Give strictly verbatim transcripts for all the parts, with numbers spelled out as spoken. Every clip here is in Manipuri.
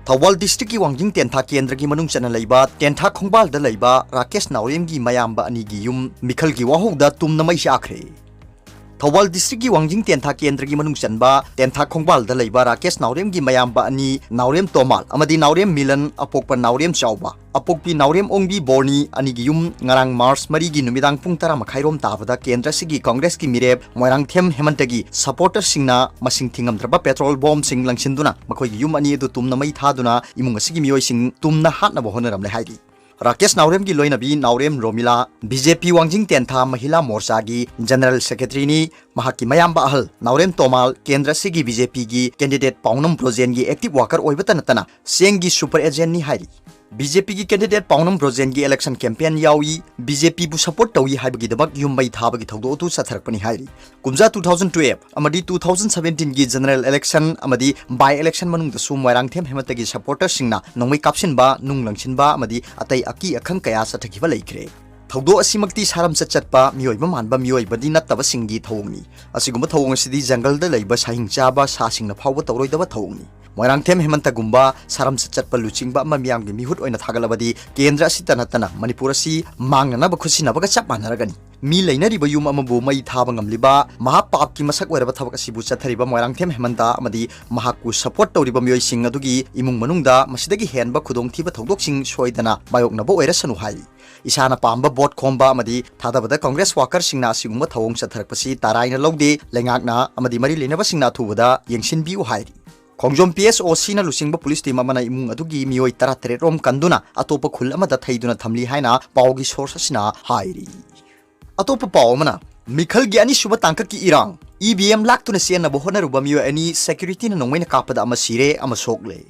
ꯊꯧꯕꯥꯜ ꯗꯤꯁꯇ꯭ꯔꯤꯛꯀꯤ ꯋꯥꯡꯖꯤꯡ ꯇꯦꯟꯊꯥ ꯀꯦꯟꯗ꯭ꯔꯒꯤ ꯃꯅꯨꯡ ꯆꯟꯅ ꯂꯩꯕ ꯇꯦꯟꯊꯥ ꯈꯣꯡꯕꯥꯜꯗ ꯂꯩꯕ ꯔꯥꯀꯦꯁ ꯅꯥꯎꯔꯦꯝꯒꯤ ꯃꯌꯥꯝꯕ ꯑꯅꯤꯒꯤ ꯌꯨꯝ ꯃꯤꯈꯜꯒꯤ ꯋꯥꯍꯧꯗ ꯇꯨꯝꯅ ꯃꯩ ꯆꯥꯛꯈ꯭ꯔꯦ꯫ ꯊꯧꯕꯥꯜ ꯗꯤꯁꯇ꯭ꯔꯤꯛꯀꯤ ꯋꯥꯡꯖꯤꯡ ꯇꯦꯟꯊꯥ ꯀꯦꯟꯗ꯭ꯔꯒꯤ ꯃꯅꯨꯡ ꯆꯟꯕ ꯇꯦꯟꯊꯥ ꯈꯣꯡꯕꯥꯜꯗ ꯂꯩꯕ ꯔꯥꯀꯦꯁ ꯅꯥꯎꯔꯦꯝꯒꯤ ꯃꯌꯥꯝꯕ ꯑꯅꯤ, ꯅꯥꯎꯔꯦꯝ ꯇꯣꯃꯥꯜ ꯑꯃꯗꯤ ꯅꯥꯎꯔꯦꯝ ꯃꯤꯂꯟ, ꯑꯄꯣꯛꯄ ꯅꯥꯎꯔꯦꯝ ꯆꯥꯎꯕ, ꯑꯄꯣꯛꯄꯤ ꯅꯥꯎꯔꯦꯝ ꯑꯣꯡꯕꯤ ꯕꯣꯔꯅꯤ ꯑꯅꯤꯒꯤ ꯌꯨꯝ ꯉꯔꯥꯡ ꯃꯥꯔꯆ ꯃꯔꯤꯒꯤ ꯅꯨꯃꯤꯗꯥꯡ ꯄꯨꯡ ꯇꯔꯥ ꯃꯈꯥꯏꯔꯣꯝ ꯇꯥꯕꯗ ꯀꯦꯟꯗ꯭ꯔ ꯑꯁꯤꯒꯤ ꯀꯪꯒ꯭ꯔꯦꯁꯀꯤ ꯃꯤꯔꯦꯞ ꯃꯣꯏꯔꯥꯡꯊꯦꯝ ꯍꯦꯃꯟꯇꯒꯤ ꯁꯄꯣꯔꯇꯔꯁꯤꯡꯅ ꯃꯁꯤꯡ ꯊꯤꯉꯝꯗ꯭ꯔꯕ ꯄꯦꯇ꯭ꯔꯣꯜ ꯕꯣꯝꯁꯤꯡ ꯂꯪꯁꯤꯟꯗꯨꯅ ꯃꯈꯣꯏꯒꯤ ꯌꯨꯝ ꯑꯅꯤ ꯑꯗꯨ ꯇꯨꯝꯅ ꯃꯩ ꯊꯥꯗꯨꯅ ꯏꯃꯨꯡ ꯑꯁꯤꯒꯤ ꯃꯤꯑꯣꯏꯁꯤꯡ ꯇꯨꯝꯅ ꯍꯥꯠꯅꯕ ꯍꯣꯠꯅꯔꯝꯂꯦ ꯍꯥꯏꯔꯤ꯫ ꯔꯥꯀꯦꯁ ꯅꯥꯎꯔꯦꯝꯒꯤ ꯂꯣꯏꯅꯕꯤ ꯅꯥꯎꯔꯦꯝ ꯔꯣꯃꯤꯂꯥ, ꯕꯤ ꯖꯦ ꯄꯤ ꯋꯥꯡꯖꯤꯡ ꯇꯦꯟꯊꯥ ꯃꯍꯤꯂꯥ ꯃꯣꯔꯆꯥꯒꯤ ꯖꯦꯅꯔꯦꯜ ꯁꯦꯀ꯭ꯔꯦꯇꯔꯤꯅꯤ꯫ ꯃꯍꯥꯛꯀꯤ ꯃꯌꯥꯝꯕ ꯑꯍꯜ ꯅꯥꯎꯔꯦꯝ ꯇꯣꯃꯥꯜ ꯀꯦꯟꯗ꯭ꯔ ꯑꯁꯤꯒꯤ ꯕꯤ ꯖꯦ ꯄꯤꯒꯤ ꯀꯦꯟꯗꯤꯗꯦꯠ ꯄꯥꯎꯅꯝ ꯕ꯭ꯔꯣꯖꯦꯟꯒꯤ ꯑꯦꯛꯇꯤꯚ ꯋꯥꯀꯔ ꯑꯣꯏꯕꯇ ꯅꯠꯇꯅ ꯆꯦꯡꯒꯤ ꯁꯨꯄꯔ ꯑꯦꯖꯦꯟꯠꯅꯤ ꯍꯥꯏꯔꯤ꯫ ꯕꯤ ꯖꯦ ꯄꯤꯒꯤ ꯀꯦꯟꯗꯤꯗꯦꯠ ꯄꯥꯎꯅꯝ ꯕ꯭ꯔꯣꯖꯦꯟꯒꯤ ꯏꯂꯦꯛꯁꯟ ꯀꯦꯝꯄꯦꯟ ꯌꯥꯎꯏ, ꯕꯤ ꯖꯦ ꯄꯤꯕꯨ ꯁꯄꯣꯔꯠ ꯇꯧꯏ ꯍꯥꯏꯕꯒꯤꯗꯃꯛ ꯌꯨꯝ ꯃꯩ ꯊꯥꯕꯒꯤ ꯊꯧꯗꯣꯛ ꯑꯗꯨ ꯆꯠꯊꯔꯛꯄꯅꯤ ꯍꯥꯏꯔꯤ꯫ ꯀꯨꯝꯖꯥ two thousand twelve ꯑꯃꯗꯤ two thousand seventeen ꯒꯤ ꯖꯦꯅꯔꯦꯜ ꯏꯂꯦꯛꯁꯟ ꯑꯃꯗꯤ ꯕꯥꯏ ꯏꯂꯦꯛꯁꯟ ꯃꯅꯨꯡꯗꯁꯨ ꯃꯣꯏꯔꯥꯡꯊꯦꯝ ꯍꯦꯃꯟꯇꯒꯤ ꯁꯄꯣꯔꯇꯔꯁꯤꯡꯅ ꯅꯣꯡꯃꯩ ꯀꯥꯞꯁꯤꯟꯕ, ꯅꯨꯡ ꯂꯪꯁꯤꯟꯕ ꯑꯃꯗꯤ ꯑꯇꯩ ꯑꯀꯤ ꯑꯈꯪ ꯀꯌꯥ ꯆꯠꯊꯈꯤꯕ ꯂꯩꯈ꯭ꯔꯦ꯫ ꯊꯧꯗꯣꯛ ꯑꯁꯤꯃꯛꯇꯤ ꯁꯥꯔꯝꯆꯠ ꯆꯠꯄ ꯃꯤꯑꯣꯏꯕ ꯃꯥꯟꯕ ꯃꯤꯑꯣꯏꯕꯗꯤ ꯅꯠꯇꯕꯁꯤꯡꯒꯤ ꯊꯧꯑꯣꯡꯅꯤ꯫ ꯑꯁꯤꯒꯨꯝꯕ ꯊꯧꯑꯣꯡ ꯑꯁꯤꯗꯤ ꯖꯪꯒꯜꯗ ꯂꯩꯕ ꯁꯥꯍꯤꯡ ꯆꯥꯕ ꯁꯥꯁꯤꯡꯅ ꯐꯥꯎꯕ ꯇꯧꯔꯣꯏꯗꯕ ꯊꯧꯑꯣꯡꯅꯤ꯫ ꯃꯣꯏꯔꯥꯡꯊꯦꯝ ꯍꯦꯃꯟꯇꯒꯨꯝꯕ ꯁꯥꯔꯝꯆꯠ ꯆꯠꯄ ꯂꯨꯆꯤꯡꯕ ꯑꯃ ꯃꯤꯌꯥꯝꯒꯤ ꯃꯤꯍꯨꯠ ꯑꯣꯏꯅ ꯊꯥꯒꯠꯂꯕꯗꯤ ꯀꯦꯟꯗ꯭ꯔ ꯑꯁꯤꯇ ꯅꯠꯇꯅ ꯃꯅꯤꯄꯨꯔ ꯑꯁꯤ ꯃꯥꯡꯅꯅꯕ ꯈꯨꯠꯁꯤꯟꯅꯕꯒ ꯆꯞ ꯃꯥꯟꯅꯔꯒꯅꯤ꯫ ꯃꯤ ꯂꯩꯅꯔꯤꯕ ꯌꯨꯝ ꯑꯃꯕꯨ ꯃꯩ ꯊꯥꯕ ꯉꯝꯂꯤꯕ ꯃꯍꯥꯄꯥꯞꯀꯤ ꯃꯁꯛ ꯑꯣꯏꯔꯕ ꯊꯕꯛ ꯑꯁꯤꯕꯨ ꯆꯠꯊꯔꯤꯕ ꯃꯣꯏꯔꯥꯡꯊꯦꯝ ꯍꯦꯃꯟꯇ ꯑꯃꯗꯤ ꯃꯍꯥꯛꯄꯨ ꯁꯄꯣꯔꯠ ꯇꯧꯔꯤꯕ ꯃꯤꯑꯣꯏꯁꯤꯡ ꯑꯗꯨꯒꯤ ꯏꯃꯨꯡ ꯃꯅꯨꯡꯗ ꯃꯁꯤꯗꯒꯤ ꯍꯦꯟꯕ ꯈꯨꯗꯣꯡꯊꯤꯕ ꯊꯧꯗꯣꯛꯁꯤꯡ ꯁꯣꯏꯗꯅ ꯃꯥꯌꯣꯛꯅꯕ ꯑꯣꯏꯔꯁꯅꯨ ꯍꯥꯏ꯫ ꯏꯁꯥꯅ ꯄꯥꯝꯕ ꯚꯣꯠ ꯈꯣꯝꯕ ꯑꯃꯗꯤ ꯊꯥꯗꯕꯗ ꯀꯪꯒ꯭ꯔꯦꯁ ꯋꯥꯀꯔꯁꯤꯡꯅ ꯑꯁꯤꯒꯨꯝꯕ ꯊꯧꯑꯣꯡ ꯆꯠꯊꯔꯛꯄꯁꯤ ꯇꯔꯥꯏꯅ ꯂꯧꯗꯦ꯫ ꯂꯩꯉꯥꯛꯅ ꯑꯃꯗꯤ ꯃꯔꯤ ꯂꯩꯅꯕꯁꯤꯡꯅ ꯑꯊꯨꯕꯗ ꯌꯦꯡꯁꯤꯟꯕꯤꯌꯨ ꯍꯥꯏꯔꯤ꯫ ꯈꯣꯡꯖꯣꯝ ꯄꯤ ꯑꯦꯁ ꯑꯣ ꯁꯤꯅ ꯂꯨꯆꯤꯡꯕ ꯄꯨꯂꯤꯁ ꯇꯤꯝ ꯑꯃꯅ ꯏꯃꯨꯡ ꯑꯗꯨꯒꯤ ꯃꯤꯑꯣꯏ ꯇꯔꯥꯇꯔꯦꯠ ꯔꯣꯝ ꯀꯟꯗꯨꯅ ꯑꯇꯣꯞꯄ ꯈꯨꯜ ꯑꯃꯗ ꯊꯩꯗꯨꯅ ꯊꯝꯂꯤ ꯍꯥꯏꯅ ꯄꯥꯎꯒꯤ ꯁꯣꯔꯁ ꯑꯁꯤꯅ ꯍꯥꯏꯔꯤ꯫ ꯑꯇꯣꯞꯄ ꯄꯥꯎ ꯑꯃꯅ, ꯃꯤꯈꯜꯒꯤ ꯑꯅꯤꯁꯨꯕ ꯇꯥꯡꯀꯛꯀꯤ ꯏꯔꯥꯡ, ꯏ ꯚꯤ ꯑꯦꯝ ꯂꯥꯛꯇꯨꯅ ꯆꯦꯟꯅꯕ ꯍꯣꯠꯅꯔꯨꯕ ꯃꯤꯑꯣꯏ ꯑꯅꯤ ꯁꯦꯀ꯭ꯌꯨꯔꯤꯇꯤꯅ ꯅꯣꯡꯃꯩꯅ ꯀꯥꯞꯄꯗ ꯑꯃ ꯁꯤꯔꯦ, ꯑꯃ ꯁꯣꯛꯂꯦ꯫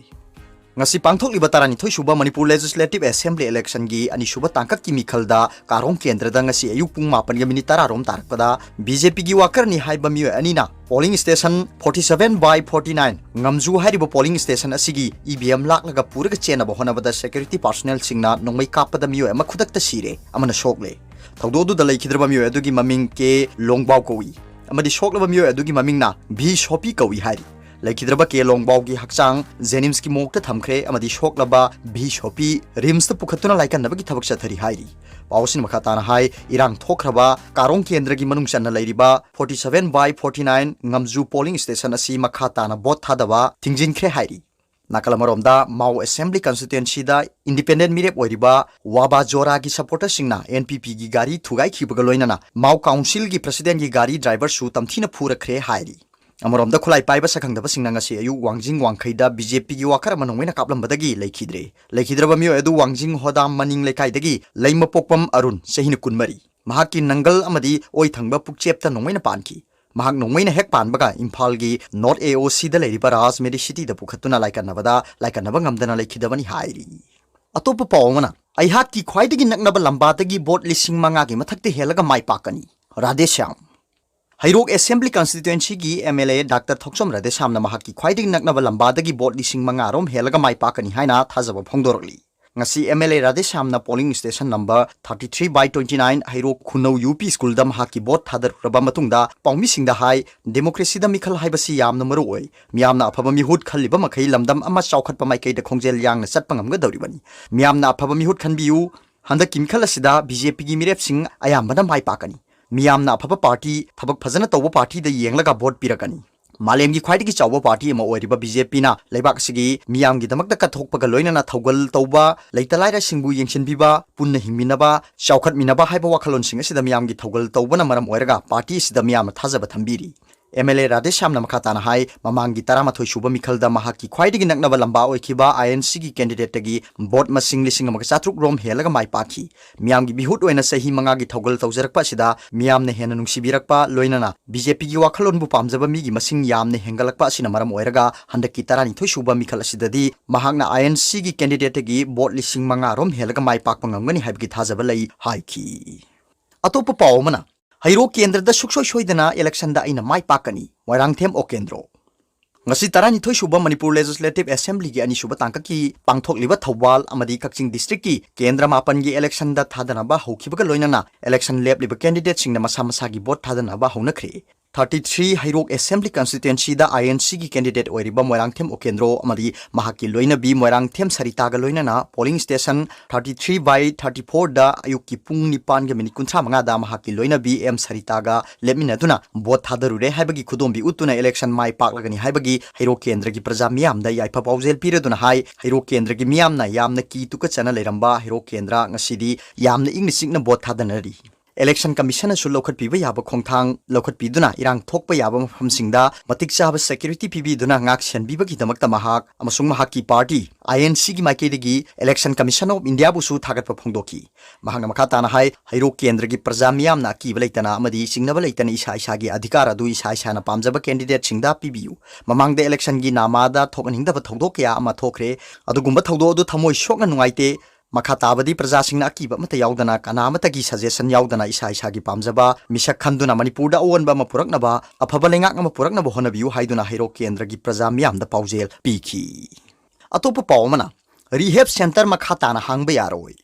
ꯉꯁꯤ ꯄꯥꯡꯊꯣꯛꯂꯤꯕ ꯇꯔꯥꯅꯤꯊꯣꯏ ꯁꯨꯕ ꯃꯅꯤꯄꯨꯔ ꯂꯦꯖꯤꯁꯂꯦꯇꯤꯚ ꯑꯦꯁꯦꯝꯕ꯭ꯂꯤ ꯏꯂꯦꯛꯁꯟꯒꯤ ꯑꯅꯤꯁꯨꯕ ꯇꯥꯡꯀꯛꯀꯤ ꯃꯤꯈꯜꯗ ꯀꯥꯔꯣꯡ ꯀꯦꯟꯗ꯭ꯔꯗ ꯉꯁꯤ ꯑꯌꯨꯛ ꯄꯨꯡ ꯃꯥꯄꯟꯒ ꯃꯤꯅꯤꯠ ꯇꯔꯥ ꯔꯣꯝ ꯇꯥꯔꯛꯄꯗ ꯕꯤ ꯖꯦ ꯄꯤꯒꯤ ꯋꯥꯀꯔꯅꯤ ꯍꯥꯏꯕ ꯃꯤꯑꯣꯏ ꯑꯅꯤꯅ polling station forty seven by forty nine ꯉꯝꯖꯨ ꯍꯥꯏꯔꯤꯕ ꯄꯣꯂꯤꯡ ꯁ꯭ꯇꯦꯁꯟ ꯑꯁꯤꯒꯤ ꯏ ꯚꯤ ꯑꯦꯝ ꯂꯥꯛꯂꯒ ꯄꯨꯔꯒ ꯆꯦꯟꯅꯕ ꯍꯣꯠꯅꯕꯗ ꯁꯦꯀ꯭ꯌꯨꯔꯤꯇꯤ ꯄꯥꯔꯁꯣꯅꯦꯜꯁꯤꯡꯅ ꯅꯣꯡꯃꯩ ꯀꯥꯞꯄꯗ ꯃꯤꯑꯣꯏ ꯑꯃ ꯈꯨꯗꯛꯇ ꯁꯤꯔꯦ, ꯑꯃꯅ ꯁꯣꯛꯂꯦ꯫ ꯊꯧꯗꯣꯛ ꯑꯗꯨꯗ ꯂꯩꯈꯤꯗ꯭ꯔꯕ ꯃꯤꯑꯣꯏ ꯑꯗꯨꯒꯤ ꯃꯃꯤꯡ ꯀꯦ ꯂꯣꯡꯕꯥꯎ ꯀꯧꯏ ꯑꯃꯗꯤ ꯁꯣꯛꯂꯕ ꯃꯤꯑꯣꯏ ꯑꯗꯨꯒꯤ ꯃꯃꯤꯡꯅ ꯚꯤ ꯁꯣꯄꯤ ꯀꯧꯏ ꯍꯥꯏꯔꯤ꯫ ꯂꯩꯈꯤꯗ꯭ꯔꯕ ꯀꯦ ꯂꯣꯡꯕꯥꯎꯒꯤ ꯍꯛꯆꯥꯡ JNIMSꯀꯤ morgueꯇ ꯊꯝꯈ꯭ꯔꯦ ꯑꯃꯗꯤ ꯁꯣꯛꯂꯕ ꯚꯤ ꯁꯣꯄꯤ RIMSꯇ ꯄꯨꯈꯠꯇꯨꯅ ꯂꯥꯏꯀꯠꯅꯕꯒꯤ ꯊꯕꯛ ꯆꯠꯊꯔꯤ ꯍꯥꯏꯔꯤ꯫ ꯄꯥꯎꯁꯤꯅ ꯃꯈꯥ ꯇꯥꯅ ꯍꯥꯏ, ꯏꯔꯥꯡ ꯊꯣꯛꯈ꯭ꯔꯕ ꯀꯥꯔꯣꯡ ꯀꯦꯟꯗ꯭ꯔꯒꯤ ꯃꯅꯨꯡ ꯆꯟꯅ ꯂꯩꯔꯤꯕ forty seven by forty nine ꯉꯝꯖꯨ polling station ꯑꯁꯤ ꯃꯈꯥ ꯇꯥꯅ vote ꯊꯥꯗꯕ ꯊꯤꯡꯖꯤꯟꯈ꯭ꯔꯦ ꯍꯥꯏꯔꯤ꯫ ꯅꯥꯀꯜ ꯑꯃꯔꯣꯝꯗ, ꯃꯥꯎ Assembly Constituencyꯗ independent ꯃꯤꯔꯦꯞ ꯑꯣꯏꯔꯤꯕ ꯋꯥꯕꯥ ꯖꯣꯔꯥꯒꯤ supporterꯁꯤꯡꯅ NPPꯒꯤ ꯒꯥꯔꯤ ꯊꯨꯒꯥꯏꯈꯤꯕꯒ ꯂꯣꯏꯅꯅ ꯃꯥꯎ councilꯒꯤ presidentꯒꯤ ꯒꯥꯔꯤ driverꯁꯨ ꯇꯝꯊꯤꯅ ꯐꯨꯔꯛꯈ꯭ꯔꯦ ꯍꯥꯏꯔꯤ꯫ ꯑꯃꯔꯣꯝꯗ, ꯈꯨꯠꯂꯥꯏ ꯄꯥꯏꯕ ꯁꯛꯈꯪꯗꯕꯁꯤꯡꯅ ꯉꯁꯤ ꯑꯌꯨꯛ ꯋꯥꯡꯖꯤꯡ ꯋꯥꯡꯈꯩꯗ BJPꯒꯤ worker ꯑꯃ ꯅꯣꯡꯃꯩꯅ ꯀꯥꯞꯂꯝꯕꯗꯒꯤ ꯂꯩꯈꯤꯗ꯭ꯔꯦ꯫ ꯂꯩꯈꯤꯗ꯭ꯔꯕ ꯃꯤꯑꯣꯏ ꯑꯗꯨ ꯋꯥꯡꯖꯤꯡ ꯍꯣꯗꯥꯝ ꯃꯅꯤꯡ ꯂꯩꯀꯥꯏꯗꯒꯤ ꯂꯩꯃꯄꯣꯛꯄꯝ ꯑꯔꯨꯟ, ꯆꯍꯤ ꯀꯨꯟꯃꯔꯤ, ꯃꯍꯥꯛꯀꯤ ꯅꯪꯒꯜ ꯑꯃꯗꯤ ꯑꯣꯏ ꯊꯪꯕ ꯄꯨꯛꯆꯦꯞꯇ ꯅꯣꯡꯃꯩꯅ ꯄꯥꯟꯈꯤ꯫ ꯃꯍꯥꯛ ꯅꯣꯡꯃꯩꯅ ꯍꯦꯛ ꯄꯥꯟꯕꯒ ꯏꯝꯐꯥꯜꯒꯤ North AOCꯗ ꯂꯩꯔꯤꯕ ꯔꯥꯖ Medicityꯗ ꯄꯨꯈꯠꯇꯨꯅ ꯂꯥꯏꯀꯠꯅꯕꯗ ꯂꯥꯏꯀꯠꯅꯕ ꯉꯝꯗꯅ ꯂꯩꯈꯤꯗꯕꯅꯤ ꯍꯥꯏꯔꯤ꯫ ꯑꯇꯣꯞꯄ ꯄꯥꯎ ꯑꯃꯅ, ꯑꯩꯍꯥꯛꯀꯤ ꯈ꯭ꯋꯥꯏꯗꯒꯤ ꯅꯛꯅꯕ ꯂꯝꯕꯥꯗꯒꯤ vote ꯂꯤꯁꯤꯡ ꯃꯉꯥꯒꯤ ꯃꯊꯛꯇ ꯍꯦꯜꯂꯒ ꯃꯥꯏ ꯄꯥꯛꯀꯅꯤ, ꯔꯥꯙꯦꯁ꯭ꯌꯥꯝ꯫ ꯍꯩꯔꯣꯛ Assembly Constituencyꯒꯤ MLA Doctor ꯊꯣꯛꯆꯣꯝ ꯔꯥꯙꯦꯁ꯭ꯌꯥꯝꯅ ꯃꯍꯥꯛꯀꯤ ꯈ꯭ꯋꯥꯏꯗꯒꯤ ꯅꯛꯅꯕ ꯂꯝꯕꯥꯗꯒꯤ vote ꯂꯤꯁꯤꯡ ꯃꯉꯥ ꯔꯣꯝ ꯍꯦꯜꯂꯒ ꯃꯥꯏ ꯄꯥꯛꯀꯅꯤ ꯍꯥꯏꯅ ꯊꯥꯖꯕ ꯐꯣꯡꯗꯣꯔꯛꯂꯤ꯫ ꯉꯁꯤ MLA ꯔꯥꯙꯦꯁ꯭ꯌꯥꯝꯅ polling station number thirty three by twenty nine Heirok ꯈꯨꯅꯧ UP Schoolꯗ ꯃꯍꯥꯛꯀꯤ vote ꯊꯥꯗꯔꯨꯔꯕ ꯃꯇꯨꯡꯗ ꯄꯥꯎꯃꯤꯁꯤꯡꯗ ꯍꯥꯏ, democracyꯗ ꯃꯤꯈꯜ ꯍꯥꯏꯕꯁꯤ ꯌꯥꯝꯅ ꯃꯔꯨ ꯑꯣꯏ꯫ ꯃꯤꯌꯥꯝꯅ ꯑꯐꯕ ꯃꯤꯍꯨꯠ ꯈꯜꯂꯤꯕ ꯃꯈꯩ ꯂꯝꯗꯝ ꯑꯃ ꯆꯥꯎꯈꯠꯄ ꯃꯥꯏꯀꯩꯗ ꯈꯣꯡꯖꯦꯜ ꯌꯥꯡꯅ ꯆꯠꯄ ꯉꯝꯒꯗꯧꯔꯤꯕꯅꯤ꯫ ꯃꯤꯌꯥꯝꯅ ꯑꯐꯕ ꯃꯤꯍꯨꯠ ꯈꯟꯕꯤꯌꯨ꯫ ꯍꯟꯗꯛꯀꯤ ꯃꯤꯈꯜ ꯑꯁꯤꯗ BJPꯒꯤ ꯃꯤꯔꯦꯞꯁꯤꯡ ꯑꯌꯥꯝꯕꯅ ꯃꯥꯏ ꯄꯥꯛꯀꯅꯤ꯫ ꯃꯤꯌꯥꯝꯅ ꯑꯐꯕ party, ꯊꯕꯛ ꯐꯖꯅ ꯇꯧꯕ partyꯗ ꯌꯦꯡꯂꯒ vote ꯄꯤꯔꯛꯀꯅꯤ꯫ ꯃꯥꯂꯦꯝꯒꯤ ꯈ꯭ꯋꯥꯏꯗꯒꯤ ꯆꯥꯎꯕ party ꯑꯃ ꯑꯣꯏꯔꯤꯕ BJPꯅ ꯂꯩꯕꯥꯛ ꯑꯁꯤꯒꯤ ꯃꯤꯌꯥꯝꯒꯤꯗꯃꯛꯇ ꯀꯠꯊꯣꯛꯄꯒ ꯂꯣꯏꯅꯅ ꯊꯧꯒꯜ ꯇꯧꯕ, ꯂꯩꯇ ꯂꯥꯏꯔꯁꯤꯡꯕꯨ ꯌꯦꯡꯁꯤꯟꯕꯤꯕ, ꯄꯨꯟꯅ ꯍꯤꯡꯃꯤꯟꯅꯕ, ꯆꯥꯎꯈꯠꯃꯤꯟꯅꯕ ꯍꯥꯏꯕ ꯋꯥꯈꯜꯂꯣꯟꯁꯤꯡ ꯑꯁꯤꯗ ꯃꯤꯌꯥꯝꯒꯤ ꯊꯧꯒꯜ ꯇꯧꯕꯅ ꯃꯔꯝ ꯑꯣꯏꯔꯒ party ꯑꯁꯤꯗ ꯃꯤꯌꯥꯝꯅ ꯊꯥꯖꯕ ꯊꯝꯕꯤꯔꯤ꯫ MLA ꯔꯥꯙꯦꯁ꯭ꯌꯥꯝꯅ ꯃꯈꯥ ꯇꯥꯅ ꯍꯥꯏ, ꯃꯃꯥꯡꯒꯤ ꯇꯔꯥꯃꯥꯊꯣꯏ ꯁꯨꯕ ꯃꯤꯈꯜꯗ ꯃꯍꯥꯛꯀꯤ ꯈ꯭ꯋꯥꯏꯗꯒꯤ ꯅꯛꯅꯕ ꯂꯝꯕꯥ ꯑꯣꯏꯈꯤꯕ INCꯒꯤ candidateꯇꯒꯤ vote ꯃꯁꯤꯡ ꯂꯤꯁꯤꯡ ꯑꯃꯒ ꯆꯥꯇ꯭ꯔꯨꯛ ꯔꯣꯝ ꯍꯦꯜꯂꯒ ꯃꯥꯏ ꯄꯥꯛꯈꯤ꯫ ꯃꯤꯌꯥꯝꯒꯤ ꯃꯤꯍꯨꯠ ꯑꯣꯏꯅ ꯆꯍꯤ ꯃꯉꯥꯒꯤ ꯊꯧꯒꯜ ꯇꯧꯖꯔꯛꯄ ꯑꯁꯤꯗ ꯃꯤꯌꯥꯝꯅ ꯍꯦꯟꯅ ꯅꯨꯡꯁꯤꯕꯤꯔꯛꯄ, ꯂꯣꯏꯅꯅ BJPꯒꯤ ꯋꯥꯈꯜꯂꯣꯟꯕꯨ ꯄꯥꯝꯖꯕ ꯃꯤꯒꯤ ꯃꯁꯤꯡ ꯌꯥꯝꯅ ꯍꯦꯟꯒꯠꯂꯛꯄ ꯑꯁꯤꯅ ꯃꯔꯝ ꯑꯣꯏꯔꯒ ꯍꯟꯗꯛꯀꯤ ꯇꯔꯥꯅꯤꯊꯣꯏ ꯁꯨꯕ ꯃꯤꯈꯜ ꯑꯁꯤꯗꯗꯤ ꯃꯍꯥꯛꯅ INCꯒꯤ candidateꯇꯒꯤ vote ꯂꯤꯁꯤꯡ ꯃꯉꯥ ꯔꯣꯝ ꯍꯦꯜꯂꯒ ꯃꯥꯏ ꯄꯥꯛꯄ ꯉꯝꯒꯅꯤ ꯍꯥꯏꯕꯒꯤ ꯊꯥꯖꯕ ꯂꯩ ꯍꯥꯏꯈꯤ꯫ ꯑꯇꯣꯞꯄ ꯄꯥꯎ ꯑꯃꯅ, ꯍꯩꯔꯣꯛ ꯀꯦꯟꯗ꯭ꯔꯗ ꯁꯨꯛꯁꯣꯏ ꯁꯣꯏꯗꯅ electionꯗ ꯑꯩꯅ ꯃꯥꯏ ꯄꯥꯛꯀꯅꯤ, ꯃꯣꯏꯔꯥꯡꯊꯦꯝ ꯑꯣꯀꯦꯟꯗ꯭ꯔꯣ꯫ ꯉꯁꯤ ꯇꯔꯥꯅꯤꯊꯣꯏ ꯁꯨꯕ ꯃꯅꯤꯄꯨꯔ Legislative Assemblyꯒꯤ ꯑꯅꯤꯁꯨꯕ ꯇꯥꯡꯀꯛꯀꯤ ꯄꯥꯡꯊꯣꯛꯂꯤꯕ ꯊꯧꯕꯥꯜ ꯑꯃꯗꯤ ꯀꯛꯆꯤꯡ districtꯀꯤ ꯀꯦꯟꯗ꯭ꯔ ꯃꯥꯄꯟꯒꯤ electionꯗ ꯊꯥꯗꯅꯕ ꯍꯧꯈꯤꯕꯒ ꯂꯣꯏꯅꯅ election ꯂꯦꯞꯂꯤꯕ candidateꯁꯤꯡꯅ ꯃꯁꯥ ꯃꯁꯥꯒꯤ vote ꯊꯥꯗꯅꯕ ꯍꯧꯅꯈ꯭ꯔꯦ꯫ thirty three Heirok Assembly Constituency the I N C ꯒꯤ candidate ꯑꯣꯏꯔꯤꯕ ꯃꯣꯏꯔꯥꯡꯊꯦꯝ ꯎꯀꯦꯟꯗ꯭ꯔꯣ ꯑꯃꯗꯤ ꯃꯍꯥꯛꯀꯤ ꯂꯣꯏꯅꯕꯤ ꯃꯣꯏꯔꯥꯡꯊꯦꯝ ꯁꯔꯤꯇꯥꯒ ꯂꯣꯏꯅꯅ polling station thirty three by thirty four ꯗ ꯑꯌꯨꯛꯀꯤ ꯄꯨꯡ ꯅꯤꯄꯥꯟꯒ ꯃꯤꯅꯤꯠ ꯀꯨꯟꯊ꯭ꯔꯥ ꯃꯉꯥꯗ ꯃꯍꯥꯛꯀꯤ ꯂꯣꯏꯅꯕꯤ ꯑꯦꯝ ꯁꯔꯤꯇꯥꯒ ꯂꯦꯞꯃꯤꯟꯅꯗꯨꯅ vote ꯊꯥꯗꯔꯨꯔꯦ ꯍꯥꯏꯕꯒꯤ ꯈꯨꯗꯣꯝꯕꯤ ꯎꯠꯇꯨꯅ election ꯃꯥꯏ ꯄꯥꯛꯂꯒꯅꯤ ꯍꯥꯏꯕꯒꯤ ꯍꯩꯔꯣꯛ ꯀꯦꯟꯗ꯭ꯔꯒꯤ ꯄ꯭ꯔꯖꯥ ꯃꯤꯌꯥꯝꯗ ꯌꯥꯏꯐ ꯄꯥꯎꯖꯦꯜ ꯄꯤꯔꯗꯨꯅ ꯍꯥꯏ꯫ ꯍꯩꯔꯣꯛ ꯀꯦꯟꯗ꯭ꯔꯒꯤ ꯃꯤꯌꯥꯝꯅ ꯌꯥꯝꯅ ꯀꯤ ꯇꯨꯀꯠꯆꯅ ꯂꯩꯔꯝꯕ ꯍꯩꯔꯣꯛ ꯀꯦꯟꯗ꯭ꯔ ꯉꯁꯤꯗꯤ ꯌꯥꯝꯅ ꯏꯪꯅ ꯆꯤꯛꯅ vote ꯊꯥꯗꯅꯔꯤ꯫ Election Commission ꯅꯁꯨ ꯂꯧꯈꯠꯄꯤꯕ ꯌꯥꯕ ꯈꯣꯡꯊꯥꯡ ꯂꯧꯈꯠꯄꯤꯗꯨꯅ ꯏꯔꯥꯡ ꯊꯣꯛꯄ ꯌꯥꯕ ꯃꯐꯝꯁꯤꯡꯗ ꯃꯇꯤꯛ ꯆꯥꯕ security ꯄꯤꯕꯤꯗꯨꯅ ꯉꯥꯛ ꯁꯦꯟꯕꯤꯕꯒꯤꯗꯃꯛꯇ ꯃꯍꯥꯛ ꯑꯃꯁꯨꯡ ꯃꯍꯥꯛꯀꯤ party I N C ꯒꯤ ꯃꯥꯏꯀꯩꯗꯒꯤ Election Commission of India ꯕꯨꯁꯨ ꯊꯥꯒꯠꯄ ꯐꯣꯡꯗꯣꯛꯈꯤ꯫ ꯃꯍꯥꯛꯅ ꯃꯈꯥ ꯇꯥꯅ ꯍꯥꯏ, ꯍꯩꯔꯣꯛ ꯀꯦꯟꯗ꯭ꯔꯒꯤ ꯄ꯭ꯔꯖꯥ ꯃꯤꯌꯥꯝꯅ ꯑꯀꯤꯕ ꯂꯩꯇꯅ ꯑꯃꯗꯤ ꯆꯤꯡꯅꯕ ꯂꯩꯇꯅ ꯏꯁꯥ ꯏꯁꯥꯒꯤ ꯑꯙꯤꯀꯥꯔ ꯑꯗꯨ ꯏꯁꯥ ꯏꯁꯥꯅ ꯄꯥꯝꯖꯕ candidate ꯁꯤꯡꯗ ꯄꯤꯕꯤꯌꯨ꯫ ꯃꯃꯥꯡꯗ election ꯒꯤ ꯅꯥꯃꯥꯗ ꯊꯣꯛꯍꯟꯅꯤꯡꯗꯕ ꯊꯧꯗꯣꯛ ꯀꯌꯥ ꯑꯃ ꯊꯣꯛꯈ꯭ꯔꯦ꯫ ꯑꯗꯨꯒꯨꯝꯕ ꯊꯧꯗꯣꯛ ꯑꯗꯨ ꯊꯃꯣꯏ ꯁꯣꯛꯅ ꯅꯨꯡꯉꯥꯏꯇꯦ꯫ ꯃꯈꯥ ꯇꯥꯕꯗꯤ ꯄ꯭ꯔꯖꯥꯁꯤꯡꯅ ꯑꯀꯤꯕ ꯑꯃꯠꯇ ꯌꯥꯎꯗꯅ, ꯀꯅꯥ ꯑꯃꯠꯇꯒꯤ suggestion ꯌꯥꯎꯗꯅ ꯏꯁꯥ ꯏꯁꯥꯒꯤ ꯄꯥꯝꯖꯕ ꯃꯤꯁꯛ ꯈꯟꯗꯨꯅ ꯃꯅꯤꯄꯨꯔꯗ ꯑꯑꯣꯟꯕ ꯑꯃ ꯄꯨꯔꯛꯅꯕ, ꯑꯐꯕ ꯂꯩꯉꯥꯛ ꯑꯃ ꯄꯨꯔꯛꯅꯕ ꯍꯣꯠꯅꯕꯤꯌꯨ ꯍꯥꯏꯗꯨꯅ ꯍꯩꯔꯣꯛ ꯀꯦꯟꯗ꯭ꯔꯒꯤ ꯄ꯭ꯔꯖꯥ ꯃꯤꯌꯥꯝꯗ ꯄꯥꯎꯖꯦꯜ ꯄꯤꯈꯤ꯫ ꯑꯇꯣꯞꯄ ꯄꯥꯎ ꯑꯃꯅ, rehab center ꯃꯈꯥ ꯇꯥꯅ ꯍꯥꯡꯕ ꯌꯥꯔꯣꯏ꯫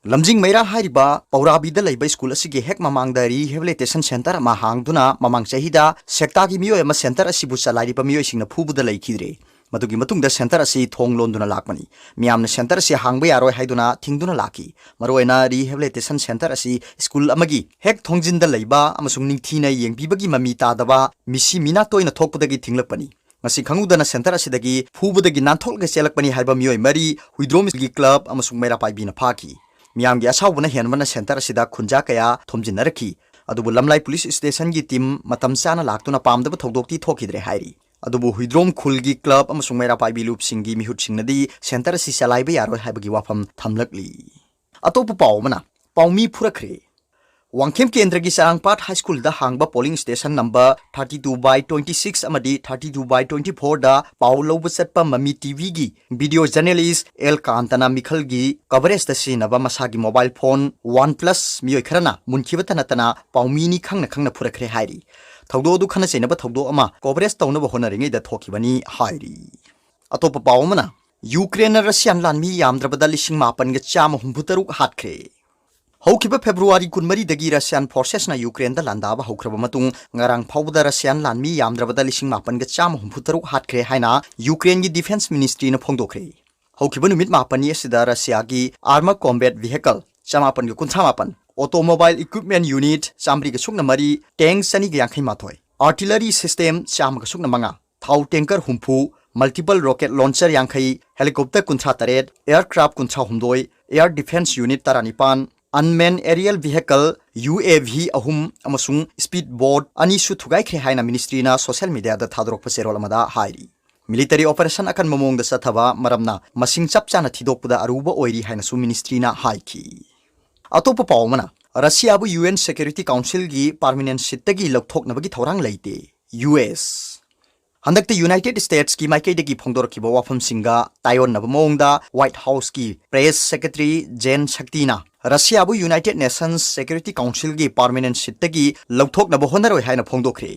ꯂꯝꯖꯤꯡ ꯃꯩꯔꯥ ꯍꯥꯏꯔꯤꯕ ꯄꯧꯔꯥꯕꯤꯗ ꯂꯩꯕ ꯁ꯭ꯀꯨꯜ ꯑꯁꯤꯒꯤ ꯍꯦꯛ ꯃꯃꯥꯡꯗ rehabilitation center ꯑꯃ ꯍꯥꯡꯗꯨꯅ ꯃꯃꯥꯡ ꯆꯍꯤꯗ ꯁꯦꯛꯇꯥꯒꯤ ꯃꯤꯑꯣꯏ ꯑꯃ center ꯑꯁꯤꯕꯨ ꯆꯂꯥꯏꯔꯤꯕ ꯃꯤꯑꯣꯏꯁꯤꯡꯅ ꯐꯨꯕꯗ ꯂꯩꯈꯤꯗ꯭ꯔꯦ꯫ ꯃꯗꯨꯒꯤ ꯃꯇꯨꯡꯗ center ꯑꯁꯤ ꯊꯣꯡ ꯂꯣꯟꯗꯨꯅ ꯂꯥꯛꯄꯅꯤ꯫ ꯃꯤꯌꯥꯝꯅ center ꯑꯁꯤ ꯍꯥꯡꯕ ꯌꯥꯔꯣꯏ ꯍꯥꯏꯗꯨꯅ ꯊꯤꯡꯗꯨꯅ ꯂꯥꯛꯈꯤ꯫ ꯃꯔꯨꯑꯣꯏꯅ rehabilitation center ꯑꯁꯤ ꯁ꯭ꯀꯨꯜ ꯑꯃꯒꯤ ꯍꯦꯛ ꯊꯣꯡꯖꯤꯟꯗ ꯂꯩꯕ ꯑꯃꯁꯨꯡ ꯅꯤꯡꯊꯤꯅ ꯌꯦꯡꯕꯤꯕꯒꯤ ꯃꯃꯤ ꯇꯥꯗꯕ, ꯃꯤꯁꯤ ꯃꯤꯅꯥ ꯇꯣꯏꯅ ꯊꯣꯛꯄꯗꯒꯤ ꯊꯤꯡꯂꯛꯄꯅꯤ꯫ ꯉꯁꯤ ꯈꯪꯍꯧꯗꯅ center ꯑꯁꯤꯗꯒꯤ ꯐꯨꯕꯗꯒꯤ ꯅꯥꯟꯊꯣꯛꯂꯒ ꯆꯦꯜꯂꯛꯄꯅꯤ ꯍꯥꯏꯕ ꯃꯤꯑꯣꯏ ꯃꯔꯤ ꯍꯨꯏꯗ꯭ꯔꯣꯝꯒꯤ club ꯑꯃꯁꯨꯡ ꯃꯩꯔꯥ ꯄꯥꯏꯕꯤꯅ ꯐꯥꯈꯤ꯫ ꯃꯤꯌꯥꯝꯒꯤ ꯑꯁꯥꯎꯕꯅ ꯍꯦꯟꯕꯅ center ꯑꯁꯤꯗ ꯈꯨꯟꯖꯥ ꯀꯌꯥ ꯊꯣꯝꯖꯤꯟꯅꯔꯛꯈꯤ꯫ ꯑꯗꯨꯕꯨ ꯂꯝꯂꯥꯏ police station ꯒꯤ team ꯃꯇꯝ ꯆꯥꯅ ꯂꯥꯛꯇꯨꯅ ꯄꯥꯝꯗꯕ ꯊꯧꯗꯣꯛꯇꯤ ꯊꯣꯛꯈꯤꯗ꯭ꯔꯦ ꯍꯥꯏꯔꯤ꯫ ꯑꯗꯨꯕꯨ ꯍꯨꯏꯗ꯭ꯔꯣꯝ ꯈꯨꯜꯒꯤ club ꯑꯃꯁꯨꯡ ꯃꯩꯔꯥ ꯄꯥꯏꯕꯤ ꯂꯨꯞꯁꯤꯡꯒꯤ ꯃꯤꯍꯨꯠꯁꯤꯡꯅꯗꯤ center ꯑꯁꯤ ꯆꯂꯥꯏꯕ ꯌꯥꯔꯣꯏ ꯍꯥꯏꯕꯒꯤ ꯋꯥꯐꯝ ꯊꯝꯂꯛꯂꯤ꯫ ꯑꯇꯣꯞꯄ ꯄꯥꯎ ꯑꯃꯅ, ꯄꯥꯎꯃꯤ ꯐꯨꯔꯛꯈ꯭ꯔꯦ꯫ ꯋꯥꯡꯈꯦꯝ ꯀꯦꯟꯗ꯭ꯔꯒꯤ ꯆꯔꯥꯡꯄꯥꯠ high school ꯗ ꯍꯥꯡꯕ polling station number thirty two by twenty six ꯑꯃꯗꯤ thirty two by twenty four ꯗ ꯄꯥꯎ ꯂꯧꯕ ꯆꯠꯄ ꯃꯃꯤ T V ꯒꯤ video journalist ꯑꯦꯜ ꯀꯥꯟꯇꯅ ꯃꯤꯈꯜꯒꯤ coverage ꯇ ꯁꯤꯖꯤꯟꯅꯕ ꯃꯁꯥꯒꯤ mobile phone OnePlus ꯃꯤꯑꯣꯏ ꯈꯔꯅ ꯃꯨꯟꯈꯤꯕꯇ ꯅꯠꯇꯅ ꯄꯥꯎꯃꯤꯅꯤ ꯈꯪꯅ ꯈꯪꯅ ꯐꯨꯔꯛꯈ꯭ꯔꯦ ꯍꯥꯏꯔꯤ꯫ ꯊꯧꯗꯣꯛ ꯑꯗꯨ ꯈꯠꯅ ꯆꯩꯅꯕ ꯊꯧꯗꯣꯛ ꯑꯃ coverage ꯇꯧꯅꯕ ꯍꯣꯠꯅꯔꯤꯉꯩꯗ ꯊꯣꯛꯈꯤꯕꯅꯤ ꯍꯥꯏꯔꯤ꯫ ꯑꯇꯣꯞꯄ ꯄꯥꯎ ꯑꯃꯅ, ꯌꯨꯀ꯭ꯔꯦꯟꯅ ꯔꯁꯤꯌꯥꯟ ꯂꯥꯟꯃꯤ ꯌꯥꯝꯗ꯭ꯔꯕꯗ ꯂꯤꯁꯤꯡ ꯃꯥꯄꯟꯒ ꯆꯥꯝꯃ ꯍꯨꯝꯐꯨ ꯇꯔꯨꯛ ꯍꯥꯠꯈ꯭ꯔꯦ꯫ ꯍꯧꯈꯤꯕ February ꯀꯨꯟꯃꯔꯤꯗꯒꯤ Russian forcesꯅ Ukraineꯗ ꯂꯥꯟꯗꯥꯕ ꯍꯧꯈ꯭ꯔꯕ ꯃꯇꯨꯡ, ꯉꯔꯥꯡ ꯐꯥꯎꯕꯗ Russian ꯂꯥꯟꯃꯤ ꯌꯥꯝꯗ꯭ꯔꯕꯗ ꯂꯤꯁꯤꯡ ꯃꯥꯄꯟꯒ ꯆꯥꯝꯃ ꯍꯨꯝꯐꯨ ꯇꯔꯨꯛ ꯍꯥꯠꯈ꯭ꯔꯦ ꯍꯥꯏꯅ Ukraineꯒꯤ Defence Ministryꯅ ꯐꯣꯡꯗꯣꯛꯈ꯭ꯔꯦ꯫ ꯍꯧꯈꯤꯕ ꯅꯨꯃꯤꯠ ꯃꯥꯄꯟꯅꯤ ꯑꯁꯤꯗ Russiaꯒꯤ Armored Combat Vehicle ꯆꯃꯥꯄꯟꯒ ꯀꯨꯟꯊ꯭ꯔꯥ ꯃꯥꯄꯟ, Automobile Equipment Unit ꯆꯥꯃꯔꯤꯒ ꯁꯨꯞꯅ ꯃꯔꯤ, Tank ꯆꯅꯤꯒ ꯌꯥꯡꯈꯩ ꯃꯥꯊꯣꯏ, Artillery System ꯆꯥꯝꯃꯒ ꯁꯨꯞꯅ ꯃꯉꯥ, ꯊꯥꯎ tanker ꯍꯨꯝꯐꯨ, Multiple Rocket Launcher ꯌꯥꯡꯈꯩ, Helicopter ꯀꯨꯟꯊ꯭ꯔꯥ ꯇꯔꯦꯠ, Aircraft ꯀꯨꯟꯊ꯭ꯔꯥ ꯍꯨꯝꯗꯣꯏ, Air Defence Unit ꯇꯔꯥꯅꯤꯄꯥꯟ, Unmanned Aerial Vehicle, UAV ꯑꯍꯨꯝ ꯑꯃꯁꯨꯡ Speed Boat ꯑꯅꯤꯁꯨ ꯊꯨꯒꯥꯏꯈ꯭ꯔꯦ ꯍꯥꯏꯅ Ministryꯅ social mediaꯗ ꯊꯥꯗꯣꯔꯛꯄ ꯆꯦꯔꯣꯜ ꯑꯃꯗ ꯍꯥꯏꯔꯤ꯫ Military operation ꯑꯀꯟꯕ ꯃꯑꯣꯡꯗ ꯆꯠꯊꯕ ꯃꯔꯝꯅ ꯃꯁꯤꯡ ꯆꯞ ꯆꯥꯅ ꯊꯤꯗꯣꯛꯄꯗ ꯑꯔꯨꯕ ꯑꯣꯏꯔꯤ ꯍꯥꯏꯅꯁꯨ Ministryꯅ ꯍꯥꯏꯈꯤ꯫ ꯑꯇꯣꯞꯄ ꯄꯥꯎ ꯑꯃꯅ, Russiaꯕꯨ UN Security Councilꯒꯤ permanent seatꯇꯒꯤ ꯂꯧꯊꯣꯛꯅꯕꯒꯤ ꯊꯧꯔꯥꯡ ꯂꯩꯇꯦ, US꯫ ꯍꯟꯗꯛꯇ United Statesꯀꯤ ꯃꯥꯏꯀꯩꯗꯒꯤ ꯐꯣꯡꯗꯣꯔꯛꯈꯤꯕ ꯋꯥꯐꯝꯁꯤꯡꯒ ꯇꯥꯏꯑꯣꯟꯅꯕ ꯃꯑꯣꯡꯗ White Houseꯀꯤ Press Secretary Jen Psakina Russiaꯕꯨ United Nations Security Councilꯒꯤ permanent seatꯇꯒꯤ ꯂꯧꯊꯣꯛꯅꯕ ꯍꯣꯠꯅꯔꯣꯏ ꯍꯥꯏꯅ ꯐꯣꯡꯗꯣꯛꯈ꯭ꯔꯦ꯫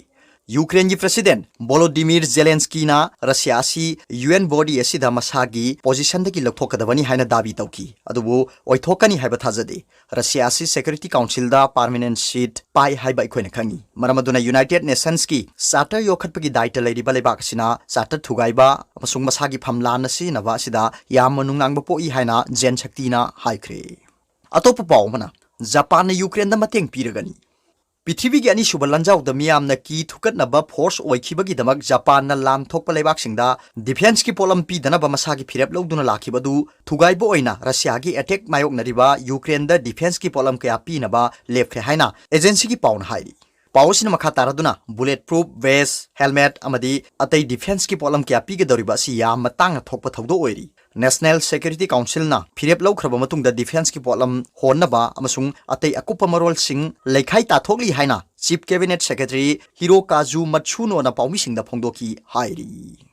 Ukraineꯒꯤ President Volodymyr Zelenskyꯅ Russia ꯑꯁꯤ UN body ꯑꯁꯤꯗ ꯃꯁꯥꯒꯤ positionꯗꯒꯤ ꯂꯧꯊꯣꯛꯀꯗꯕꯅꯤ ꯍꯥꯏꯅ ꯗꯥꯕꯤ ꯇꯧꯈꯤ, ꯑꯗꯨꯕꯨ ꯑꯣꯏꯊꯣꯛꯀꯅꯤ ꯍꯥꯏꯕ ꯊꯥꯖꯗꯦ꯫ Russia ꯑꯁꯤ Security Councilꯗ permanent seat ꯄꯥꯏ ꯍꯥꯏꯕ ꯑꯩꯈꯣꯏꯅ ꯈꯪꯏ꯫ ꯃꯔꯝ ꯑꯗꯨꯅ United Nationsꯀꯤ Charter ꯌꯣꯛꯈꯠꯄꯒꯤ ꯗꯥꯏꯇ ꯂꯩꯔꯤꯕ ꯂꯩꯕꯥꯛ ꯑꯁꯤꯅ Charter ꯊꯨꯒꯥꯏꯕ ꯑꯃꯁꯨꯡ ꯃꯁꯥꯒꯤ ꯐꯝ ꯂꯥꯟꯅ ꯁꯤꯖꯤꯟꯅꯕ ꯑꯁꯤꯗ ꯌꯥꯝꯅ ꯅꯨꯡꯅꯥꯡꯕ ꯄꯣꯛꯏ ꯍꯥꯏꯅ Jen Psakina ꯍꯥꯏꯈ꯭ꯔꯦ꯫ ꯑꯇꯣꯞꯄ ꯄꯥꯎ ꯑꯃꯅ, ꯖꯄꯥꯟꯅ Ukraineꯗ ꯃꯇꯦꯡ ꯄꯤꯔꯒꯅꯤ꯫ ꯄ꯭ꯔꯤꯊꯤꯕꯤꯒꯤ ꯑꯅꯤꯁꯨꯕ ꯂꯥꯟꯖꯥꯎꯗ ꯃꯤꯌꯥꯝꯅ ꯀꯤ ꯊꯨꯀꯠꯅꯕ force ꯑꯣꯏꯈꯤꯕꯒꯤꯗꯃꯛ ꯖꯄꯥꯟꯅ ꯂꯥꯟ ꯊꯣꯛꯄ ꯂꯩꯕꯥꯛꯁꯤꯡꯗ defenceꯀꯤ ꯄꯣꯠꯂꯝ ꯄꯤꯗꯅꯕ ꯃꯁꯥꯒꯤ ꯐꯤꯔꯦꯞ ꯂꯧꯗꯨꯅ ꯂꯥꯛꯈꯤꯕ ꯑꯗꯨ ꯊꯨꯒꯥꯏꯕ ꯑꯣꯏꯅ Russiaꯒꯤ attack ꯃꯥꯌꯣꯛꯅꯔꯤꯕ Ukraineꯗ defenceꯀꯤ ꯄꯣꯠꯂꯝ ꯀꯌꯥ ꯄꯤꯅꯕ ꯂꯦꯞꯈ꯭ꯔꯦ ꯍꯥꯏꯅ agencyꯒꯤ ꯄꯥꯎꯅ ꯍꯥꯏꯔꯤ꯫ ꯄꯥꯎ ꯑꯁꯤꯅ ꯃꯈꯥ ꯇꯥꯔꯗꯨꯅ, bulletproof vest, helmet ꯑꯃꯗꯤ ꯑꯇꯩ defenceꯀꯤ ꯄꯣꯠꯂꯝ ꯀꯌꯥ ꯄꯤꯒꯗꯧꯔꯤꯕ ꯑꯁꯤ ꯌꯥꯝꯅ ꯇꯥꯡꯅ ꯊꯣꯛꯄ ꯊꯧꯗꯣꯛ ꯑꯣꯏꯔꯤ꯫ National Security Councilꯅ ꯐꯤꯔꯦꯞ ꯂꯧꯈ꯭ꯔꯕ ꯃꯇꯨꯡꯗ defenceꯀꯤ ꯄꯣꯠꯂꯝ ꯍꯣꯟꯅꯕ ꯑꯃꯁꯨꯡ ꯑꯇꯩ ꯑꯀꯨꯞꯄ ꯃꯔꯣꯜꯁꯤꯡ ꯂꯩꯈꯥꯏ ꯇꯥꯊꯣꯛꯂꯤ ꯍꯥꯏꯅ Chief Cabinet Secretary Hirokazu Matsunoꯅ ꯄꯥꯎꯃꯤꯁꯤꯡꯗ ꯐꯣꯡꯗꯣꯛꯈꯤ ꯍꯥꯏꯔꯤ꯫